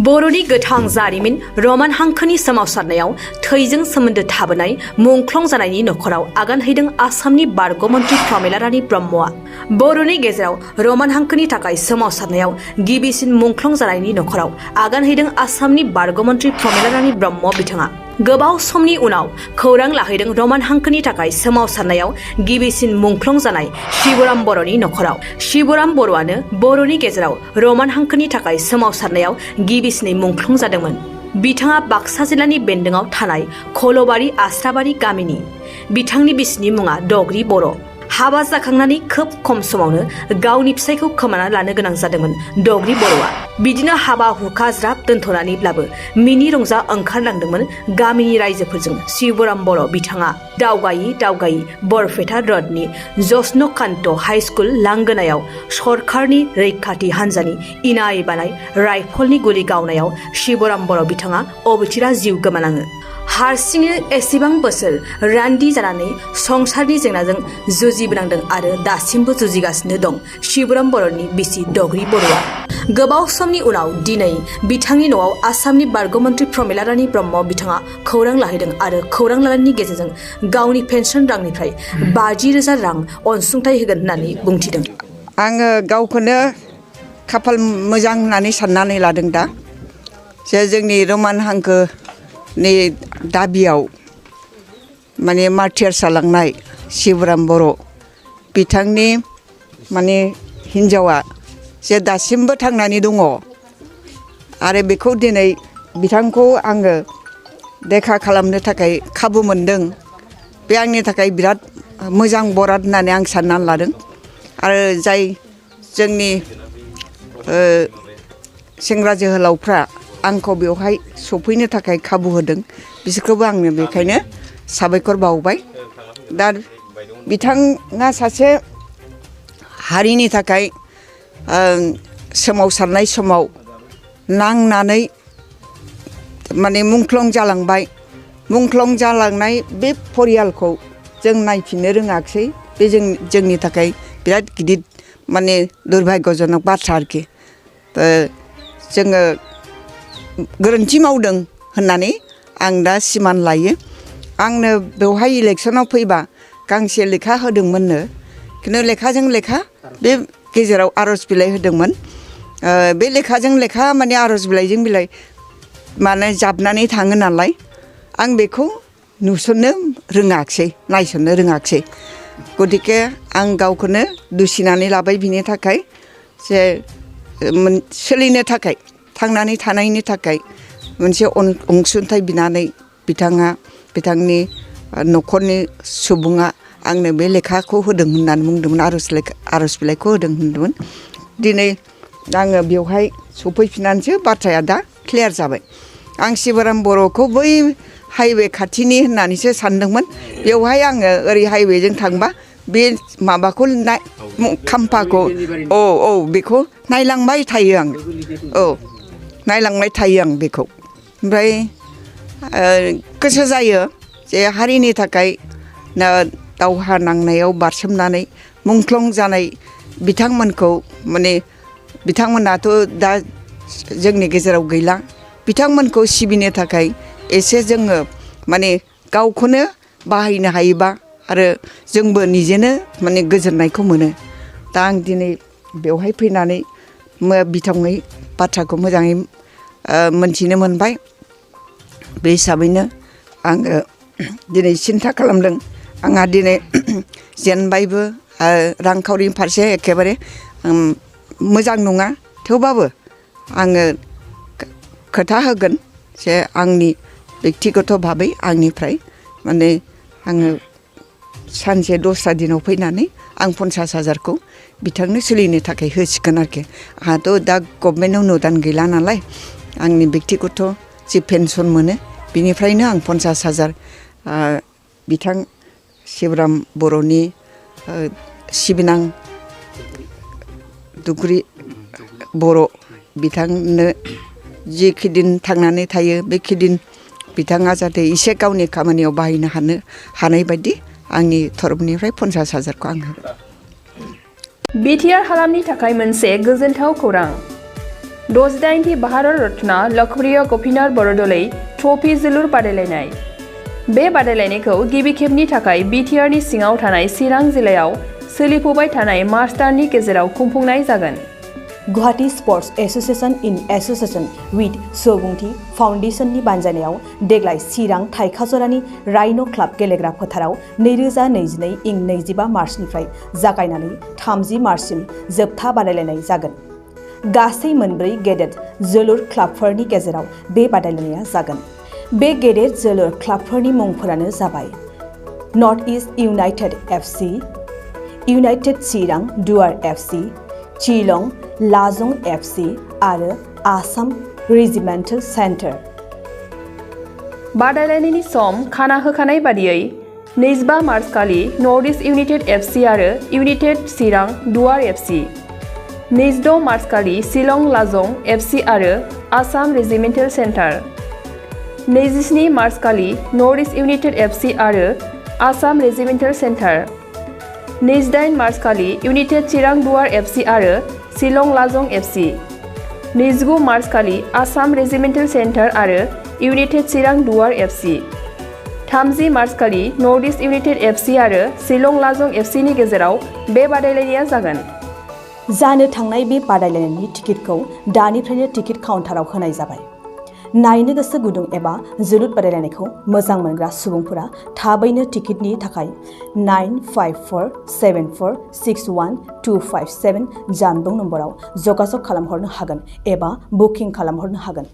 बर'नि गोथां जारिमिन रमान हांखोनि सोमावसारनायाव थैजों सोमोन्दो थाबोनाय मुंख्लं जानायनि नखराव आगान हैदों आसामनि बारग' मन्थ्रि प्रमिला रानी ब्रह्मआ। बर'नि गेजेराव रमान हांखोनि थाखाय सोमावसारनायाव गिबिसिन मुंख्लं जानायनि नखराव आगान हैदों आसामनि बारग' मन्थ्रि प्रमिला रानी ब्रह्म बिथाङा। गोबाव समनि उनाव खौरां लाहैदों रमान हांखोनि थाखाय सोमावसारनायाव गिबिसिन मुंख्लं जानाय शिवराम बर'नि नखराव। शिवराम बर'आनो बर'नि गेजेराव रमान हांखोनि थाखाय सोमावसारनायाव गिबिसिनै मुंख्लं जादोंमोन। बिथाङा बाक्सा जिल्लानि बेन्दोंआव थानाय खल'बारि आस्राबारि गामिनि। बिथांनि बिसिनि मुङा दग्रि बर'। हाबा जाखांनानै खोब खम समावनो गावनि फिसायखौ खोमाना लानो गोनां जादोंमोन दग्रि बर'आ। बिदिनो हाबा हुखा ज्राब दोनथ'नानैब्लाबो मिनि रंजा ओंखारलांदोंमोन गामिनि रायजोफोरजों शिवराम बर' बिथाङा। दावगायै बरपेटा रडनि जस्न'कान्त हाइ स्कुल लांगोनायाव सरकारनि रैखाथि हान्जानि इनाय बानाय राइफलनि गुलि गावनायाव शिवराम बर' बिथाङा अबथिरा जिउ गोमानाङो। हारसिङै एसेबां बोसोर रान्दि जानानै संसारनि जेंनाजों जुजिबोनांदों आरो दासिमबो जुजिगासिनो दं शिवराम बर'नि बिसि दग्रि बर'आ। गोबाव समनि उनाव दिनै बिथांनि न'आव आसामनि बारग' मन्थ्रि प्रमिला रानी ब्रह्म बिथाङा खौरां लाहैदों आरो खौरां लानायनि गेजेरजों गावनि पेन्सन रांनिफ्राय 50,000 रां अनसुंथाइ होगोन होननानै बुंथिदों। आङो गावखौनो खाफाल मोजां होननानै साननानै लादों दा जे जोंनि रमान हांखोनि दाबियाव माने मार्टियार जालांनाय शिवराम बर' बिथांनि माने हिन्जावा जे दासिमबो थांनानै दङ आरो बेखौ दिनै बिथांखौ आङो देखा खालामनो थाखाय खाबु मोनदों। बे आंनि थाखाय बिराद मोजां बराद होननानै आं साननानै लादों आरो जाय जोंनि सेंग्रा जोहोलावफ्रा आंखौ बेवहाय सफैनो थाखाय खाबु होदों बिसोरखौबो आंनो बेखायनो साबायखर बावबाय। दा बिथाङा सासे हारिनि थाखाय सोमावसारनाय समाव नांनानै माने मुंख्लं जालांबाय। मुंख्लं जालांनाय बे परियालखौ जों नायफिननो रोङाखिसै। बे जोंनि थाखाय बिराद गिदिर माने दुर्भाग्यजनक बाथ्रा आरोखि। जोङो गोरोन्थि मावदों होननानै आं दा सिमान लायो। आंनो बेवहाय इलेक्सनाव फैबा गांसे लेखा होदोंमोननो, खिन्थु लेखाजों लेखा बे गेजेराव आर'ज बिलाइ होदोंमोन। बे लेखाजों लेखा माने आर'ज बिलाइजों बिलाइ माने जाबनानै थाङो नालाय आं बेखौ नुसननो रोङाखिसै, नायसननो रोङाखिसै। गतिके आं गावखौनो दुसिनानै लाबाय बिनि थाखाय जे सोलिनो थाखाय थांनानै थानायनि थाखाय मोनसे अनसुंथाइ बिनानै बिथांनि न'खरनि सुबुङा आंनो बे लेखाखौ होदों होननानै बुंदोंमोन, आर'ज बिलाइखौ होदों होनदोंमोन। दिनै आङो बेवहाय सफैफिननानैसो बाथ्राया दा क्लियार जाबाय। आं शिवराम बर'खौ बै हाइवे खाथिनि होननानैसो सानदोंमोन। बेवहाय आङो ओरै हाइवेजों थांबा बे माबाखौ खाम्फाखौ बेखौ नायलांबाय थायो आं। नायलांबाय थायो आं बेखौ। ओमफ्राय गोसो जायो जे हारिनि थाखाय दावहा नांनायाव बारसोमनानै मुंख्लं जानाय बिथांमोनखौ माने बिथांमोनाथ' दा जोंनि गेजेराव गैला। बिथांमोनखौ सिबिनो थाखाय एसे जोङो माने गावखौनो बाहायनो हायोबा आरो जोंबो निजेनो माने गोजोननायखौ मोनो। दा आं दिनै बेवहाय फैनानै बिथाङै बाथ्राखौ मोजाङै मोनथिनो मोनबाय। बे हिसाबैनो आङो दिनै सिन्था खालामदों। आंहा दिनै जेनबायबो रांखावरिनि फारसे एखेबारे मोजां नङा, थेवबाबो आङो खोथा होगोन जे आंनि बेक्तिगत भाबै आंनिफ्राय माने आङो सानसे दस्रा दिनाव फैनानै आं 50,000खौ बिथांनो सोलिनो थाखाय होसिगोन आरोखि। आंहाथ' दा गभर्नमेन्टआव अनुदान गैला नालाय आंनि बेक्तिगत जि पेन्सन मोनो बिनिफ्रायनो आं 50,000 बिथां शिवराम बर'नि सिबिनां दग्रि बर' बिथांनो जिखिदिन थांनानै थायो बेखिदिन बिथाङा जाहाथे एसे गावनि खामानियाव बाहायनो हानाय बायदि आंनि तरफनिफ्राय 50,000खौ आं होगोन। बिटिआर हालामनि थाखाय मोनसे गोजोनथाव खौरां। 68थि भारत रत्न लोकप्रिय गपिनाथ बरदलै ट्रफी जोलुर बादायलायनाय। बे बादायलायनायखौ गिबि खेबनि थाखाय बिटिआरनि सिङाव थानाय चिरां जिल्लायाव सोलिफुबाय थानाय मार्च दाननि गेजेराव खुंफुंनाय जागोन। Guwahati sports association in association with सुबुंथि फाउन्डेशननि बानजायनायाव देग्लाय चिरां थाइखाजरानि राइन' क्लाब गेलेग्रा फोथाराव 2022 इं 25 मार्चनिफ्राय जागायनानै 30 मार्चसिम जोबथा बादायलायनाय जागोन। गासै मोनब्रै गेदेर जोलुर क्लाबफोरनि गेजेराव बे बादायलायनाया जागोन। बे गेदेर जोलुर क्लाबफोरनि मुंफोरानो जाबाय North East United FC, United Chirang Duar FC, Shillong लाजं FC आरो आसाम रेजिमेन्टेल सेन्टार। बादायलायनायनि सम खाना होखानाय बादियै 25 मार्च खालि नर्थ इस्ट इउनाइटेड एफसि आरो United Chirang Duar FC, 26 March खालि शिलं लाजं एफसि आरो आसाम रेजिमेन्टेल सेन्टार, 27 मार्च खालि नर्थ इस्ट इउनाइटेड एफसि आरो आसाम रेजिमेन्टेल सेन्टार, 28 मार्च खालि इउनाइटेड चिरां दुवार एफसि आरो शिलं लाजं एफसि, 29 मार्च खालि आसाम रेजिमेन्टेल सेन्टार आरो United Chirang Duar FC, 30 March खालि नर्थ इस्ट इउनाइटेड एफसि आरो शिलं लाजं एफसिनि गेजेराव बे बादायलायनाया जागोन। जानो थांनाय बे बादायलायनायनि टिकेटखौ दानिफ्रायनो टिकेट काउन्टाराव होनाय जाबाय। नायनो गोसो गुदुं एबा जोलुर बादायलायनायखौ मोजां मोनग्रा सुबुंफोरा थाबैनो टिकेटनि थाखाय 9547461257 जानबुं नम्बराव जगाजग खालामहरनो हागोन एबा बुकिं खालामहरनो हागोन।